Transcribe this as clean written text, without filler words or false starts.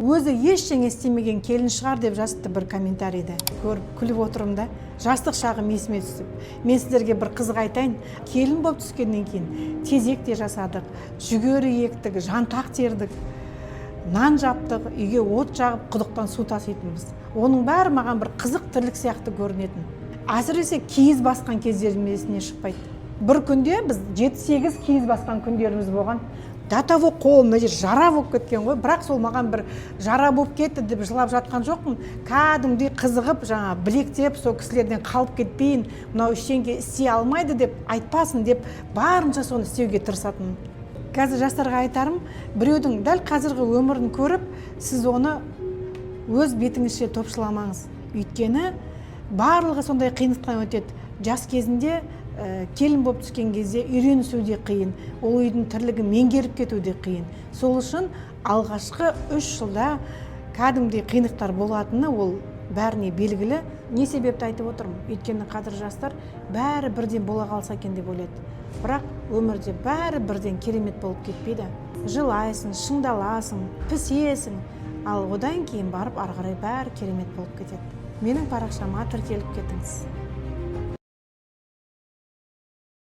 Өзі ештеңе істемеген келін шығар деп жазыпты бір комментарийді. Көріп күліп отырмын да, жастық шағым есіме түсіп. Мен сіздерге бір қызық айтайын. Келін болып түскеннен кейін тезек те жасадық, жүгері ектік, жантақ тердік, нан жаптық, үйге от жағып, құдықтан су таситынбыз. Оның бәрі маған бір қызық тірлік сияқты көрінетін. Әсіресе киіз басқан кездерім есімнен шықпайды. Бір күнде біз 7-8 киіз басқан күндеріміз болған. До того қолым мына жер жара болып кеткен ғой. Бірақ сол маған бір жара болып кетті деп жылап жатқан жоқпын. Кәдімгідей қызығып, жаңа білектеп, сол кісілерден қалып кетпейін, мынау ештеңе істей алмайды деп айтпасын деп, барынша соны істеуге тырысатынмын. Қазір жастарға айтарым: біреудің дәл қазіргі өмірін көріп, сіз оны өз бетіңізше топшыламаңыз. Өйткені барлығы сондай қиындықтан өтеді. Жас кезінде, келін болып түскен кезде үйренісу де қиын, ол үйдің тірлігін меңгеріп кету де қиын. Сол үшін алғашқы 3 жылда кәдімгідей қиындықтар болатыны, ол бәріне белгілі. Не себепті айтып отырмын? Өйткені қазір жастар бәрі бірден бола қалса екен деп ойлайды. Бірақ өмірде бәрі бірден керемет болып кетпейді. Жылайсың, шыңдаласың, пісесің, ал одан кейін барып ары қарай бәрі керемет болып кетеді. Менің парақшама тіркеліп кетіңіз.